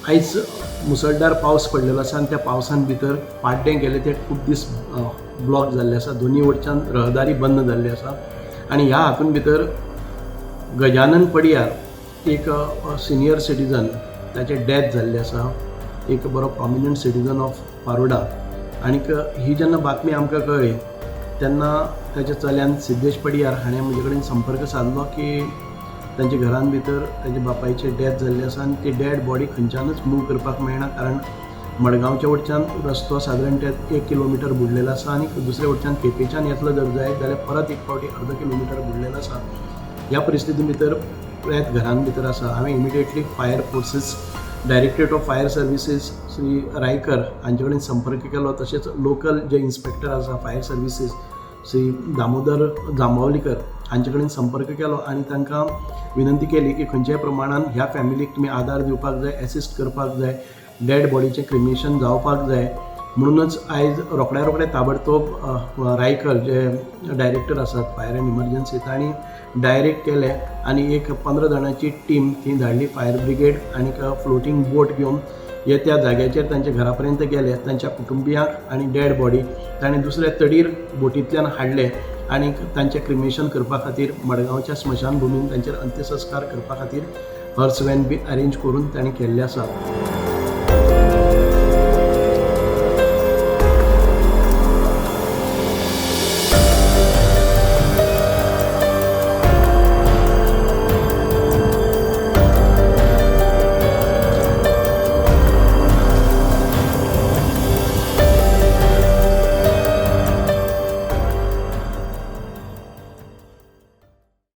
आयज मुसळधार पावस पडलेलो आसा आनी त्या पावसान भितर पाड्डें गेले ते खूब दीस ब्लॉक जाल्ले आसा. दोनी वटच्यान रहदारी बंद जाल्ली आसा आनी ह्या हातून भितर गजानन पडियार एक सिनियर सिटीजन ताचें डॅथ जाल्लें आसा, एक बरो प्रॉमिनंट सिटीजन ऑफ पारोडा. आनीक ही जेन्ना बातमी आमकां कळ्ळी तेन्ना ताच्या चल्यान सिद्धेश पडियार हाणें म्हजे कडेन संपर्क सादलो की तांच्या घरान भितर ताच्या बापायचें डॅथ जाल्लें आसा आनी ती डॅड बॉडी खंयच्यानच मूव करपाक मेळना, कारण मडगांवच्या वटच्यान रस्तो सादारण ते 1 किलोमिटर बुडलेलो आसा आनी दुसऱ्या वटच्यान केपेंच्यान येतलो जर जायत जाल्यार परत एक फावटी अर्द किलोमिटर बुडलेलो आसा. ह्या परिस्थिती भितर प्रेत घरान भितर आसा. हांवें immediately fire forces, directorate of fire services Shri Raikar हांचे कडेन संपर्क केलो. तशेंच लोकल जे इन्स्पेक्टर आसा फायर सर्विसीस श्री दामोदर जांबावलीकर हांचे कडेन संपर्क केलो आनी तांकां विनंती केली की खंयच्याय प्रमाणान ह्या फॅमिलीक तुमी आदार दिवपाक जाय, एसिस्ट करपाक जाय, डेड बॉडीचें क्रिमेशन जावपाक जाय. म्हणूनच आयज रोखड्या रोखडे ताबडतोब रायकर जे डायरेक्टर आसात फायर अँड इमर्जन्सी तांणी डायरेक्ट केलें आनी एक 15 जाणांची टीम थंय धाडली. फायर ब्रिगेड आनीक फ्लोटींग बोट घेवन हे त्या जाग्याचेर तांच्या घरा पर्यंत गेले. तांच्या कुटुंबियांक आनी डेड बॉडी तांणी दुसऱ्या तडीर बोटींतल्यान हाडले आनी तांचें क्रिमेशन करपा खातीर मडगांवच्या स्मशानभुमीन तांचेर अंत्यसंस्कार करपा खातीर हर्स व्हॅन बी अरेंज करून तांणी केल्लें आसा.